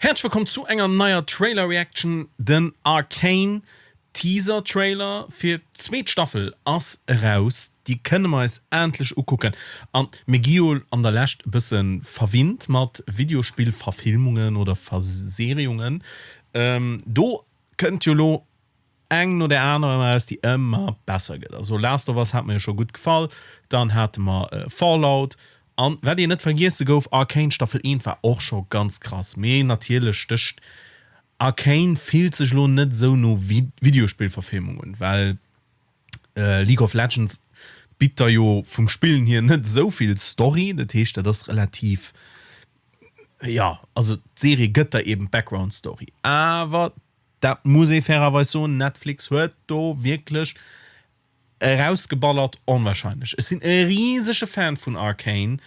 Häerzlech wëllkomm zu enger neier Trailer Reaction. Den Arcane Teaser Trailer fir d'zweet Staffel ass eraus, déi kënne mer eis endlech ukucken. An mir gi jo an der Lescht e bësse verwinnt mat Videospill-Verfilmungen oder Verserierungen. Do kënnt jo lo eng no där anerer eraus, déi ëmmer besser gëtt. Also Last of Us hat mer jo scho gutt gefall, dann hate mer Fallout an wat een net vergiesse gouf, Arcane Staffel 1 war och scho ganz krass, mee natierlech stécht Arcane fillt sech elo net esou no Videospillverfilmung un, well League of Legends bitt der jo vum Spillen hier net esou vill Story, dat heescht dat ass relativ, jo also d'Serie gëtt der eben d'Background Story, awer Dat muss ee fairerweis soen, Netflix huet do wierklech erausgeballert, onwahrscheinlech. Ech sinn e risege Fan vun Arcane,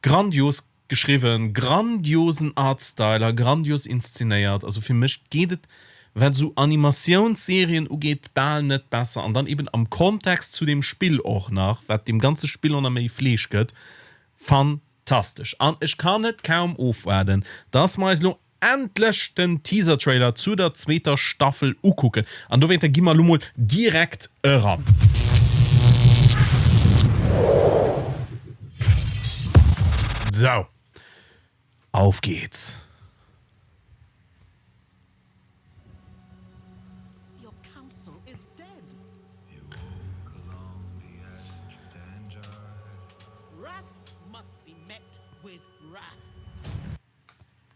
grandios geschriwwen, grandiosen Artstyle a grandios inszenéiert. Also fir mech geet et, wat esou Animatiounsserien ugeet, bal net besser. An dann eben am Kontext zu dem Spill och nach, wat dem ganze Spill och nach méi Fleesch gëtt, fantastesch. An ech kann et kaum ofwaarden, dass mer eis elo Endlech den Teaser Trailer zu der zweeter Staffel ukucken an dowéinter gi mer lo mol direkt eran. Sou, auf geht's.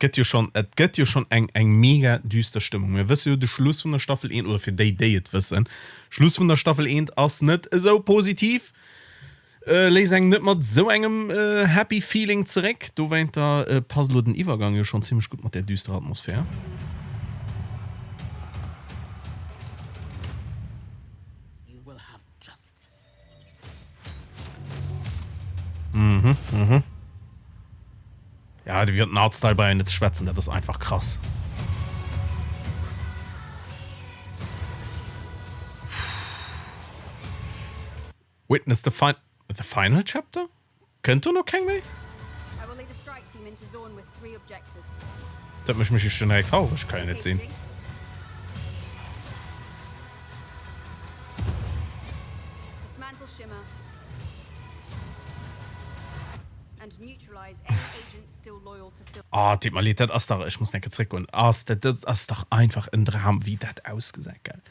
Gëtt jo schonn, et gëtt jo schonn eng eng mega düster Stëmmung. Mir wësse jo de Schluss vun der Staffel 1, oder fir déi déi et wëssen, Schluss vun der Staffel 1 ass net esou positiv, léisst engem net mat esou engem happy Feeling zeréck. Dowéinter passt elo den Iwwergang jo schonn zimmlech gutt mat där düsterer Atmosphär. Mhm, mhm. Ja, iwwer den Artstyle brauch een net ze schwätzen, dat ass einfach krass. Witness the fin the final chapter? Kënnt do no keng méi? Dat mécht mech jo schon direkt traureg, kann jo net sinn. Oh, deet mer leed, dat ass dach, ech muss enke zréckgoen, ass dat, dat ass dach einfach en Dram, wéi dat ausgesäit, gell?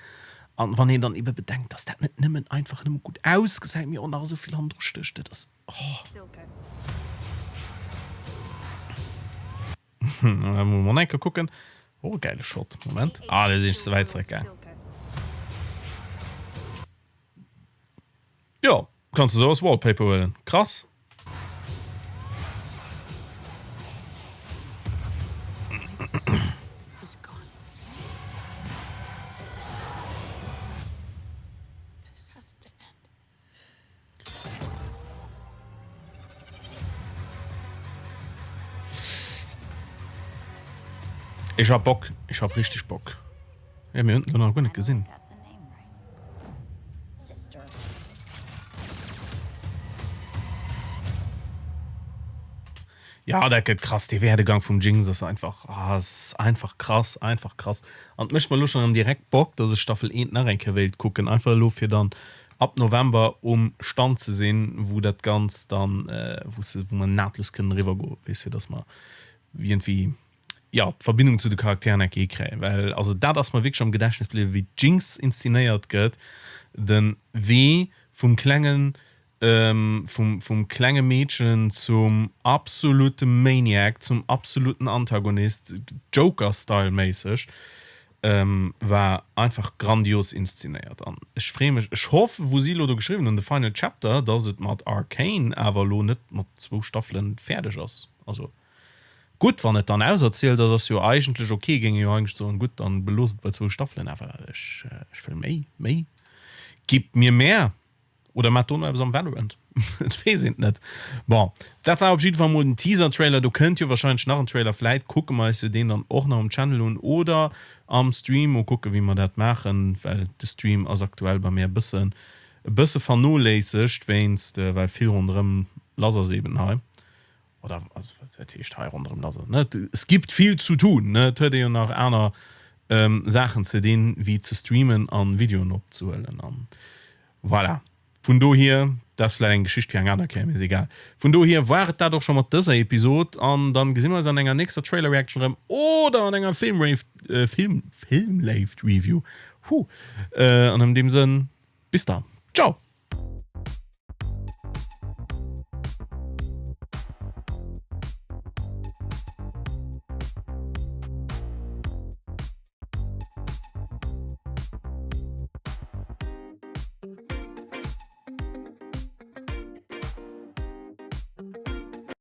An wann een dann ebe bedenkt, dass dat net nëmmen einfach nëmme gutt ausgesäit, mee och nach esou vill hannendru stécht, dat ass, oh. Mol enke kucken. Oh, gäile Shot. Moment. Ah, do sinn ech ze wäit zeréck gaang. Jo, kanns de sou als Wallpaper huelen. Krass. Ech hab Bock, ech hab richteg Bock. Ja, mir hunn en nach guer net gesinn. Ja, dat gëtt krass. Dee Werdegang vum Jinx ass einfach, ah, ass einfach krass, einfach krass. An et mécht mer elo schonn erëm direkt Bock, dass ech Staffel 1 nach eng Kéier wéilt kucken, einfach elo fir dann ab November um Stand ze sinn, wou dat Ganzt dann, wou se, wou mer nahtlos kënnen eriwwer goen, weess, fir dass mer iergendwéi, jo, d'Verbindung zu de Charakteren eng Kéier hikréien. Well, also dat ass mer wierklech am Gedächtnis bliwwen, wéi d'Jinx inszenéiert gëtt, de Wee vum klengen, vum, vum klenge Meedchen zum absolute Maniac, zum absoluten Antagonist, Joker-Style-méisseg. War einfach grandios inszenéiert an ech free mech, ech hoff wou si elo do geschriwwen hunn the final chapter, dass et mat Arcane awer elo net mat zwou Staffelen fäerdeg ass. Also gutt wann et dann auserzielt ass, ass jo eigentlech ok, géing ee jo eigentlech soen, gutt dann belooss et bei zwou Staffelen, awer ech ech wëll méi, méi, gebt mir mehr! Oder maat do no eppes am Valorant? Et weess een et net. Bon, dat war op jidde Fall mol den Teaser-Trailer. Do kënnt jo wahrscheinlech nach en Trailer. Vläit kucke mer eis jo deen dann och nach um Channel un oder am Stream. Mol kucke wéi mer dat maachen, well de Stream ass aktuell bei mir e bëssen e bësse vernoléissegt wéinst well vill ronderëm lass ass eben hei. Oder also wat heescht hei ronderëm lass ass, ne? Es gibt viel zu tun, ne? Et huet ee jo nach aner Saachen ze dinn, wéi ze streamen an Videoen opzehuelen an voilà. Vun dohier, dat ass vläit eng Geschicht fir eng aner Kéier, mee ass egal. Vun dohier war et dat och scho mat dëser Episod an dann gesi mer eis an enger nächster Trailer Reaction erëm oder an enger Filmréif, Film, Filmléift Review, huh, an an deem Sënn, bis dann, ciao!